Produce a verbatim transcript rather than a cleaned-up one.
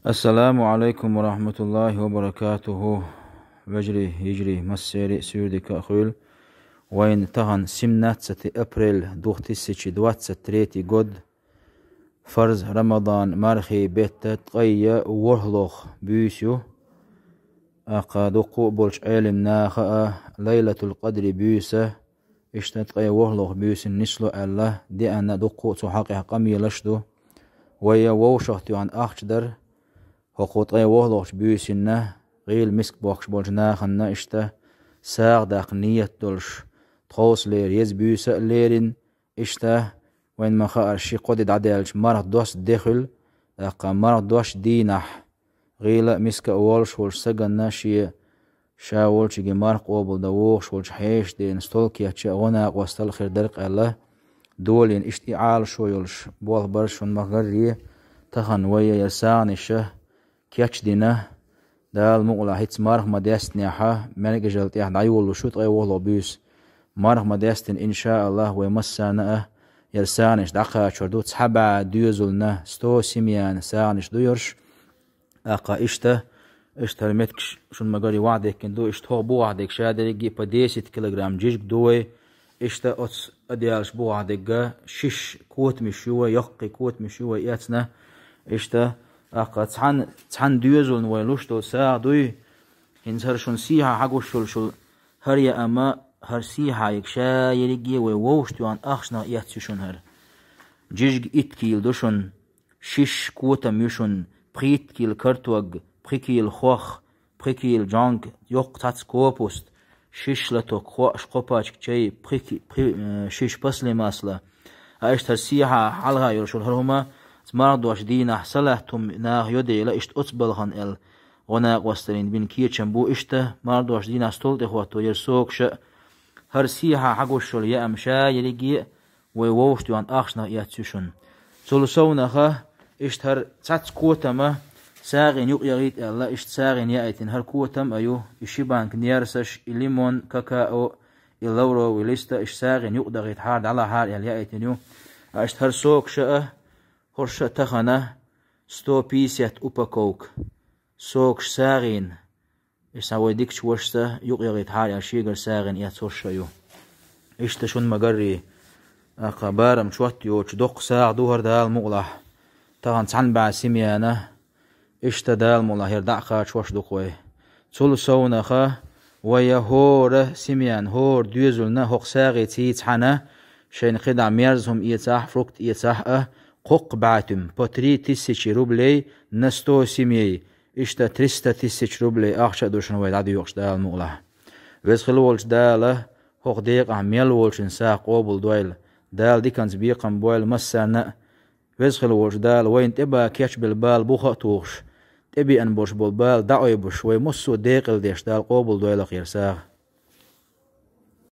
Ассаламу алейкум ва рахматуллахи ва баракатуху. Вежарий, йижарий, массеран а суьйре дика а хуьлда. Вайна тахан семнадцатое апрель две тысячи двадцать третий год. Фарз Рамадан мархий бетта ткъе ворхӀлагӀа буьйса ю. ТӀаккха дуккха а болчу Ӏелам наха а Лайлатул-Къадри буьйса, иштта ткъе ворхӀлагӀа буьйсанна нисло аьлла, деана дуккха а цу хьокъехь къамелаш ду. Вай а вовшахтоьхна ахча дар, хӀокху ткъе ворхӀлагӀчу буьйсанна гӀийла миска бохкуш болчу нахана иштта сагӀа даккха ният долуш, тховсалера еза буьйса а лерина, иштта вайна ма-хаъара ши-кхо де дӀадаьлча марха доста де хуьлу, тӀаккха марха дош дийнахь, гӀийла а миска а волуш волчу стаганна шен ша волчуьнга марха къобалдан вогӀуш волчу хьешан дена стол кечъян гӀо-накъосталла хир дара-кх аьлла, долийна иштта и Ӏалашо йолуш болх бара шуна ма-гарре, тахана вай а яра сагӀанаш а кечдина, Дала мукъалахь, хӀинца марха ма-даьстинехь, маьркӀажалла тӀехь дӀайолалуш ю ткъе ворхӀлагӀа буьйса. Марха ма-даьстина, иншааллахӀ, вай массарна а яра сагӀанаш дӀакхачор ду, цхьа бӀе доьзална, сто семьяна сагӀанаш ду ерш. ТӀаккха иштта, иштта хӀара меттигаш шуна ма-гарре вахьдехкина ду, иштта хӀокху бухахь дерг ша дерриге а по десять килограмм жижиг ду вай, иштта оцу Ӏадаьллачу бухахь дерг а шишша котамаш ю вай, йоккхий котамаш ю вай эцна, иштта, тӀаккха цхьана, цхьана доьзална вай луш долу сагӀа дуй, хӀинца хӀара шуна сехьа хьагуш йолуш йолу хӀара яа ма, хӀара сехьа ерг ша ерриге а вай вовшахтоьхна ахчанах эцна ю шуна хӀара. Жижиг итт кийла ду шуна, шишша котам ю шуна, пхийтта кийла картог, пхи кийла хох, пхи кийла жонг, йоккха цхьацца копуст, шишша латок, хоаш кхо пачка чай, пхи ки-, пхи, э, шишша пасле масло. А иштта хӀара сехьа хьалха йолуш йолу хӀара хӀума, марха дош дийнахь салат хӀума наха йо дела, иштта оцу балхана аьлла, гӀо-накъосталла бина кечам бу иштта, марха дош дийнахь стол тӀе хӀотто яра сагӀанаш а, хӀара сехьа хьагуш йолу яа ма ша ерриге а вай вовшахтоьхна ахчанах эцна ю шуна. Цул совнаха, иштта хӀара цхьацца котам а сагӀина юкъа яхийта аьлла, иштта сагӀина яийтина хӀара котам а ю, и ши банка нерсаш, и лимон, какао, и лавровый лист а, иштта сагӀина юкъа дахийта хьара дӀалахьара аьлла яийтина ю. А иштта хӀара сагӀанаш а, хӀорш а тахана сто пятьдесят упаковка. СагӀанаш сагӀина. Иштта вай дикачу вашас юкъа яхийта хьара аьлла шегара сагӀина эцна хӀорш а ю. Иштта шуна ма-гарре, тӀаккха барам чот йоцуш доккха сагӀа ду хӀара Дала мукъалахь. Тахана цхьана бӀе семьяна, иштта Дала мукъалахь хӀара дӀа а кхачош ду-кх вай. Цул совнаха, вай а хӀора семьяна, хӀора доьзална хӀокху сагӀица цхьаьна, шайна кхидӀа мерза хӀума эцахь, фрукт эцахь а, кхоккха бӀе туьма, по три тысячи рублей на сто семей, иштта триста тысяч рублей ахча а ду шуна вай дӀадоькъуш Дала мукъалахь. Веза хила волчу Дала хӀокху декъахь мел волчун сагӀа къобалдойла. Дала диканца бекхам бойла массарна а. Веза хила волчу Дала вайна тӀе бан кечбелла бала буха а тухуш, тӀебеана болуш болу бала дӀаойбуш, вай массо а декъала деш Дала къобалдойла-кх хӀара сагӀа.